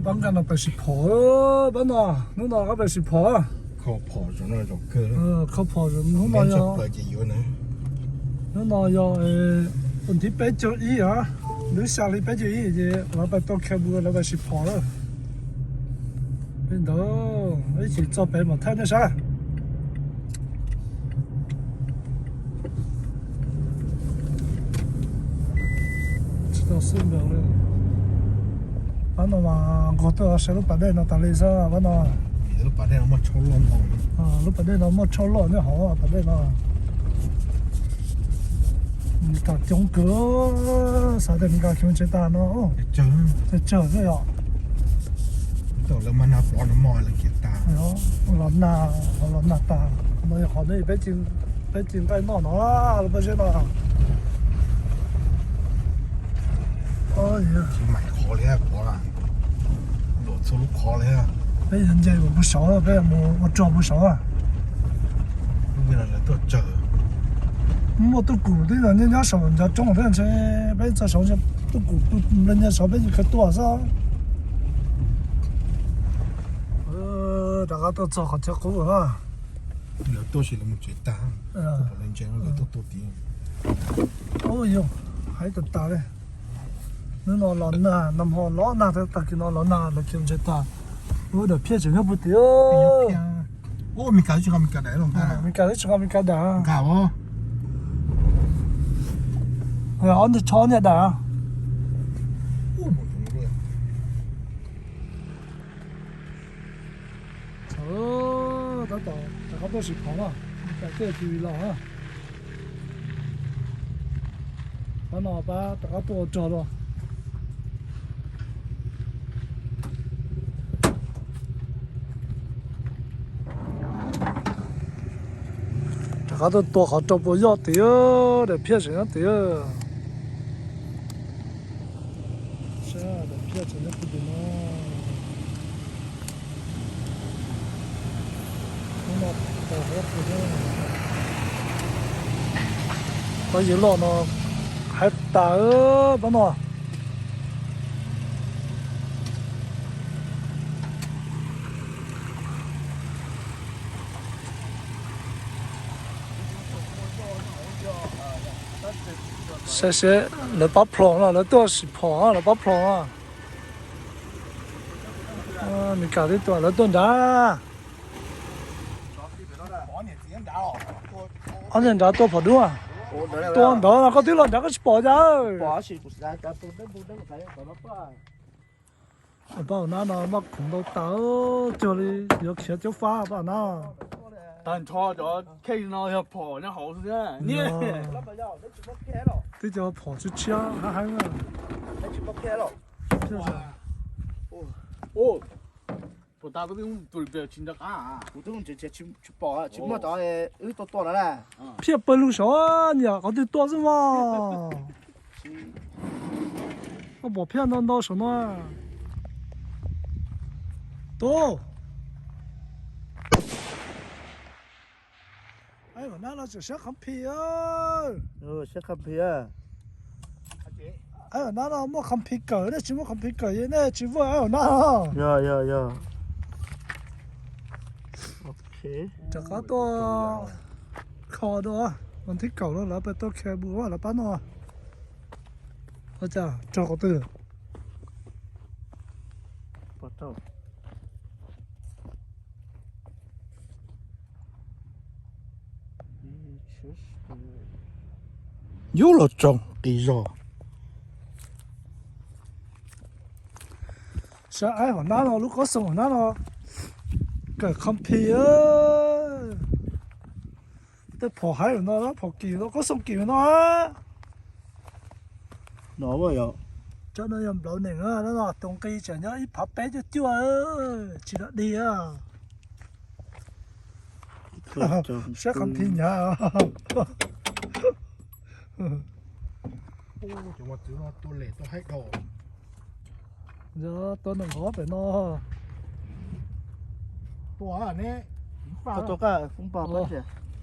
Pab nqa no pais sim phom, pab no, hnub no qab pais sim phom. Kho phom zoo no zoo kawg. Kho phom zoo hnub no yog, hnub no yog hnub thib peb caug ib, lub xya hli peb caug ib ces lawv pais tau Khe Mus, lawv pais sim phom lawm. Li ntawd ib chim txog pem mam thaij nej saib. Tsis tau xwb nkaus li. Pab no mas nquag tuaj saib lub pas dej no tas li xwb pab no. Lub pas dej no muaj tshauj loj nyob hauv pas dej no. Nws tas coob kawg, xav tias nws nqa kiag tsev tas no. Tsawg tsawg xwb yom. Lawv mas nag plov no mog lawv kiag tas. Los nag, los nag tas no yog qhov peb ci nqaij noj no, lub pob zeb no. Tsis maim qhov li pov, luam txhua lub qhov li. Peb yog nce mus pug saud, peb mus ua rog pug saud. Lub no lawv tuaj tsawg. Muaj tub kum twb nyob nyob saum ncov roob thiab ntshe, peb txog saud ntshe tub kum nplej nyiag saud peb tsis kheev tuaj xwb. Rov qab tuaj txog qhov chaw qub na. Lawv tuaj sis lawv mus tsev tag, lawv ntse lawv tuaj tuaj tid. Ub yog, hais tas tas li. Hnub no los nag, nag hmo los nag, tag kis no los nag lawv khiav ntse tag. Ub, daim phiaj tseem nyob puag tid. Ub, Meskas tsis nqa Meskas daim los nqa. Meskas tsis nqa Meskas daim. Nqa os. Ob niag tsho niag daim. Tab tom rov qab tuaj sim phom na, Meskas tej tis los na. Pab no pab rov qab tuaj ua rog dua. Rov qab tuaj tua qhov rau puas yoj tid, daim phiaj tseem nyob tid. Saib daim phiaj tseem nyob puag tim no. Pab yawg loj no hais tas pab no. Saib seb lawv pab plhom no, lawv tuaj sim phom lawv pab plhom no. Meskas twb tuaj, lawv tuaj nrad. Ob niag nrad tua phom dub. Tua ntawd koj twb los nrad koj tsis pom cas. Pab hauv nab no maj khoom ntau tas, cuag li yuav khiav cuab fab pab hauv nab. Tag nrho cov kheej no yog phom nyob hauv xwb. Twb cov phom tshiab tshiab heev heev. Puas tas koj twb mus tua tsis nco qab? Kuv twb mus tsis pom, tsis muaj cov wb tuaj tua no na. Phiaj pawg lug saum, nyiam qhov twg tua xwb mog. Koj pom phiaj ntau ntau saum no. Tus, aib hauv nab no tseem siab qhov phi. Siab qhov phi. Aib hauv nab no muaj qhov phi kawm, nej tsis muaj qhov phi kawm nej tsis vuag aib hauv nab. Yog, yog, yog. Rov qab tuaj kho dua, vas thib kaum no lawv pab tuaj khe mus lawv pab no. Ua cas raug qhov twg? Yub los tsoom qis zog. Saib aib hauv nab no, lub qab xoo hauv nab no kawm qhov phi. Tej phom haib no, phom kim no, qab xoo kim no. No yog, cov no yog nplaum nees no, tus nqi tseem nyob ib phav peb cuaj cuaj, tsis dog dig. Saib qhov phi nyav. Cov mos txwv no tua lem tua haib dhau. Yog tua nws nqov pem no. Tua ne.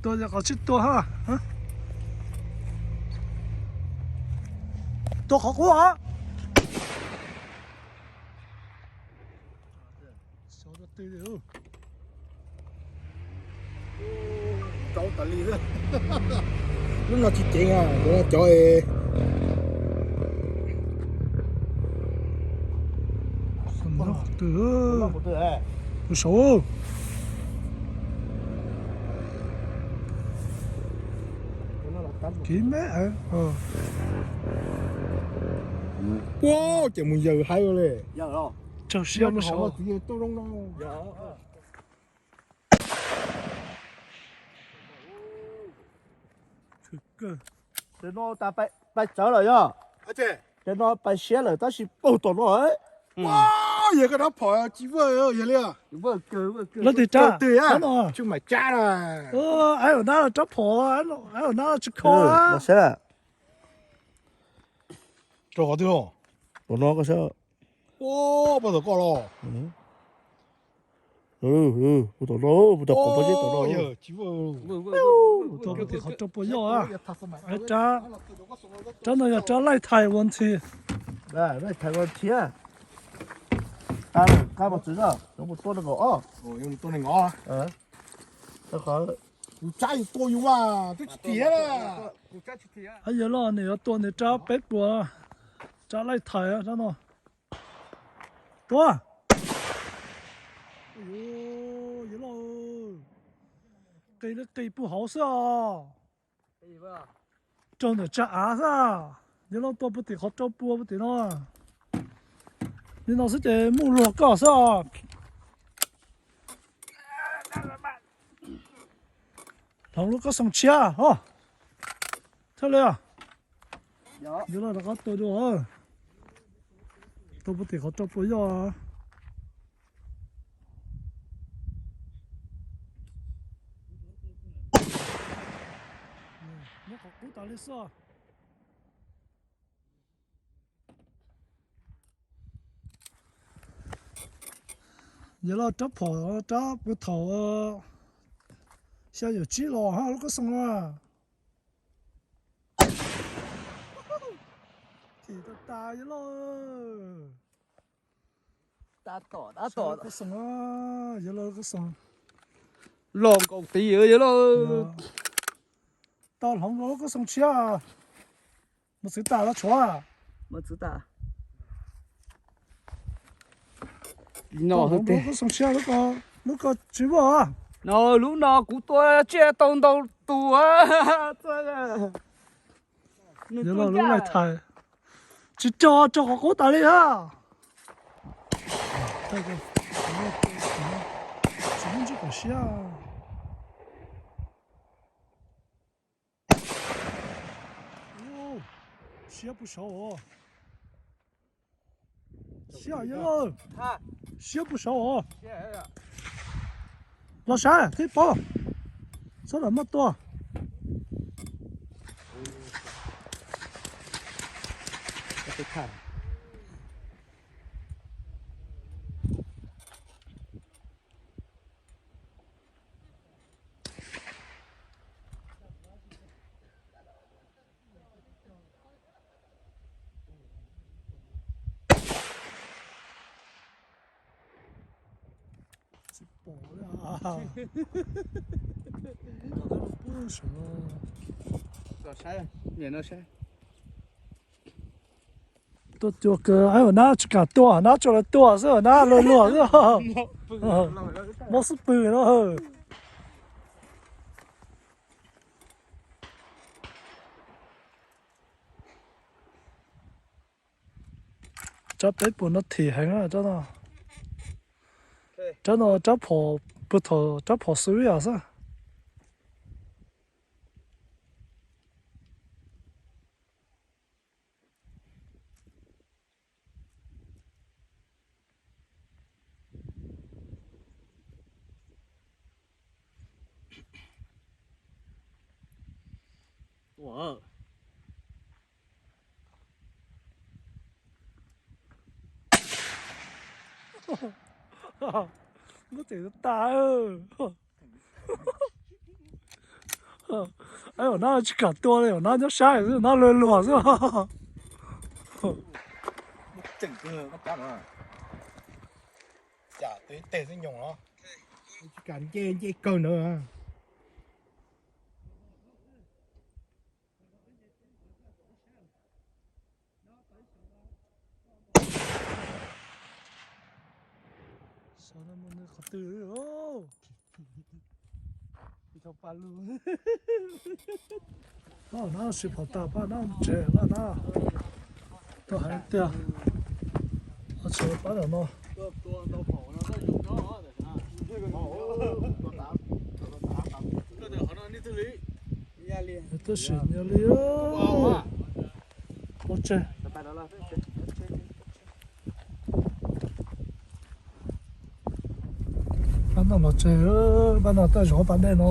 Tua yog qhov tsis tua ha. Tua qhov qub ha. Xov rau twg li? Rau tas li. Lub no tsis ceev, cov cov twg, tus saud. Kiv me. Ua ces mus yawg haib li. Tsaug siab lub saud. Tes no pais txawv lawm yog? Tes no pais siab lawm tab sis paug tom no. Yog koj rab phom tsis vwj yog li. Lub twg rab? Tub Maiv Tsab na. Aib Vam Nab rab phom, aib Vam Nab tsis kho. Rau qhov twg? Tom no koj saib. Ua, pog tom koj los. Tom no, tom no. Tua puag tim qhov rau puas yoj. Rab no yog rab laij thais ua ntxhi. Laij thais ua ntxhi. Qab mos txwv, tua nees nkaum. Kuv tsab yus tua yus mas twb tsis tiag. Yawg Lauj nws yuav tua nws rab peb puas, rab laij thais rab no. Tua. Yawg Lauj, qis li qis puag hauv xwb os. Raug ntawm tsag av xwb. Yawg Lauj tua puag tim qhov rau puas puag tim no. Li no xwb ces muaj luag koj xwb os. Hloov lub koj xoo tshiab os. Thiaj li. Yawg Lauj rov qab tua dua. Tua puag tim qhov rau puas yoj. Muab qhov qub tas li xwb. Yawg Lauj rab phom rab puag thaum xya yam tsib los hab lub koj xoo na. Thim tas tas Yawg Lauj. Tab tom, tab tom. Koj xoo, Yawg Lauj koj xoo. Los nkaus tid Yawg Lauj. Tau hloov lub koj xoo tshiab. Mus txwv tas los tshuav. Mus txwv tas. Koj xoo tshiab lub ko tsis muaj. No lub no kuv tua tsiaj tau ntau tus. Yawg Lauj lub laij thais. Tsis raug, raug qhov qub tas li hab. Tsis muaj ntsis kom siab. Siab puag saud os. Siab Yawg Lauj. Siab puag saud os. Los saib thiab pog. Sawv daws maj tua. Tsis pom li. Tua cua kawg, nab tsis kam tua, nab tsuas los tua xwb, nab luag luag xwb. Mob xub pwg no. Rab peb puas no thim heev, rab no, rab no rab phom, puag thaum rab phom xub ib yam xwb. Muab tseem tas. Nab tsis kam tua li, nab nyob sab xwb, nab luag luag xwb. Teb ib teg xwb nyoos los. Tsis kam nce, nce kawg ntawd. Saum no muaj qhov twg? Pab no sib pom tag, pab no tsev lawm na. Tuaj hais tiag, tsev pab no no. Tuaj sim nyiam li ua tseg. Pab no los tseg, pab no tuaj zov pas dej no.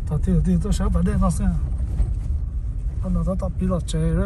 Thaum twg twg tuaj saib pas dej no xwb. Pab no tab tom pib los tseg.